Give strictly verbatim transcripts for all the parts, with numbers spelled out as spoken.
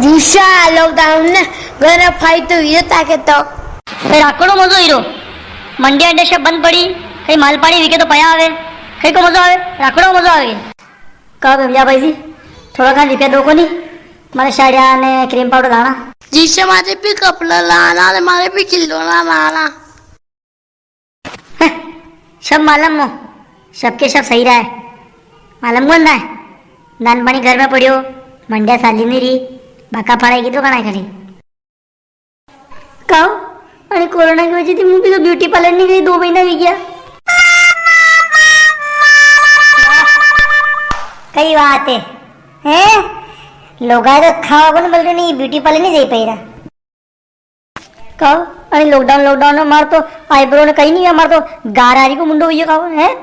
जीसा, lockdown ने घणो फायदो हुयो थाके तो। फिर राखड़ो मजो हीरो। मंडिया अंडे सब बंद पड़ी, कई माल पानी विके तो पया आवे, कई को मजो आवे, राखड़ो मजो आवे। का भैया भाई जी, थोड़ा खान रुपया दो कोनी, मारे साड़िया ने cream powder लाना। जीसा, मारे भी कपड़ा लाना ने मारे भी खिलौना लाना। हं, सब मालूम हो, सबके सब सही रहा है। मालूम कोनी रहा है, दान पानी घर में पड़ियो, मंडिया साली नी री, बाका फाड़ाई की तो कणा खड़ी। काओ, अरे कोरोना की वजह थी मूं भी तो beauty parlour नी गई, दो महीना हुई गया। कई बात है, हैं? लोगा तो खावा कोनी बल रे, नी beauty parlour नी जाई पाई रहा। काओ, अरे lockdown, lockdown में मार तो eyebrow ने कई नी है, मार तो गार आ री को मुंडो हुई है, काओ, हैं?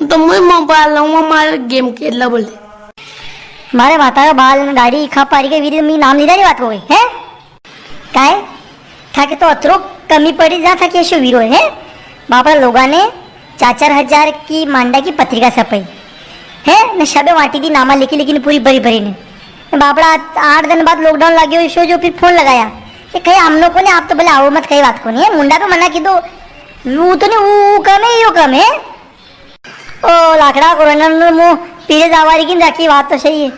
तो मूं mobile लाऊंगा, मारे game खेलना बोले। मारे माता का बाल ने दाढ़ी खा पारी के वीर मी नाम नी लेनी बात हो गई, हैं? काय? थाके तो अतरो कमी पड़ी जा, थाके ऐसो वीरो है, हैं? बापड़ा लोगा ने चार चार हजार की मांडा की पत्रिका छपाई, हैं? ने सबे वाटी दी नामा लिखी, लेकिन पूरी भरी भरी ने। ने बापड़ा आठ दिन बाद lockdown लाग्यो, ईशो जो फिर फोन लगाया कि कई आमनो कोनी, आप तो भले आओ मत, कई बात कोनी है, मुंडा पे मना की दो, वो तो नी, वो कम है, यो कम है। ओ लाकड़ा, कोरोना ने मूं पीरे जावारी की राखी, बात तो सही है।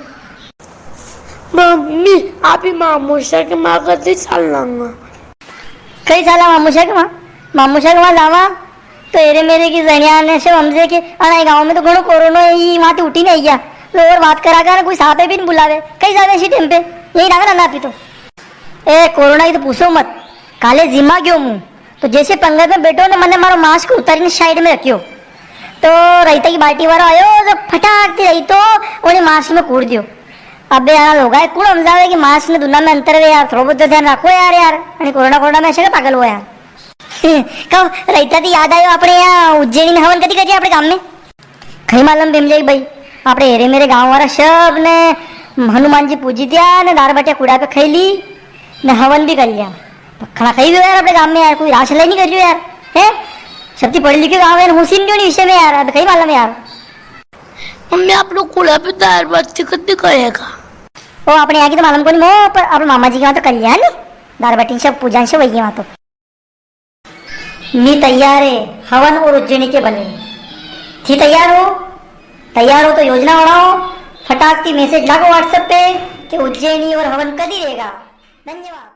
मम्मी, आप ही मामूसा के मां कदी चालांगा? कई चाला मामूसा के मां? मामूसा के मां जावा तो एरे मेरे की जणिया ने से हमसे के अणा गांव में तो घणो कोरोना है, ई मां ते उठी नी गया। तो और बात करा कर, कोई सापे भी नी बुलावे। कई जावे इसी टाइम पे? यही रहा ना, ना पी तो। ए, कोरोना की तो पूछो मत। काले जिमा गयो मूं, तो जैसे पंगत में बैठो ने, मने मारो mask उतारी ने side में रखियो, तो रैता की बाल्टी वारो आयो, जो फटाक थी रैतो उनी mask में कूड़ दियो। अबे यार लोगा, कुण समझावे कि mask ने दूना में अंतर वे यार, थोड़ो बहुत तो ध्यान रखो यार, यार, अरे कोरोना, कोरोना में ऐसे के पागल हो यार। कहो, रैता थी याद आयो, अपने यहाँ उज्जैनी में हवन कदी करिए अपने गांव में? कई मालूम भीमजाई भाई, आपणे हेरे मेरे गांव वाला सब ने हनुमान जी पूजी दिया ने दार बाटिया कूड़ा पे खाई ली ने हवन भी कर लिया। पखड़ा कई भी यार आपणे गांव में यार, कोई रास लाई नी कर रियो यार, हैं? सबती पढ़ी लिखी गांव है, होशी नी विषय में यार, अब कई मालूम यार। मम्मी, आप लोग कूड़ा पे दार बाटी कदी करेगा? ओ, आपणे यहाँ की तो मालूम कोनी मो, पर आपणे मामा जी के वहाँ तो कर लिया नी, दार बाटी सब पूजा सब वही वहाँ तो। मी तैयार है हवन और उज्जैनी के भले। थी तैयार हो? तैयार हो तो योजना बनाओ, फटाक थी message लागो WhatsApp पे कि उज्जैनी और हवन कदी रहेगा। धन्यवाद।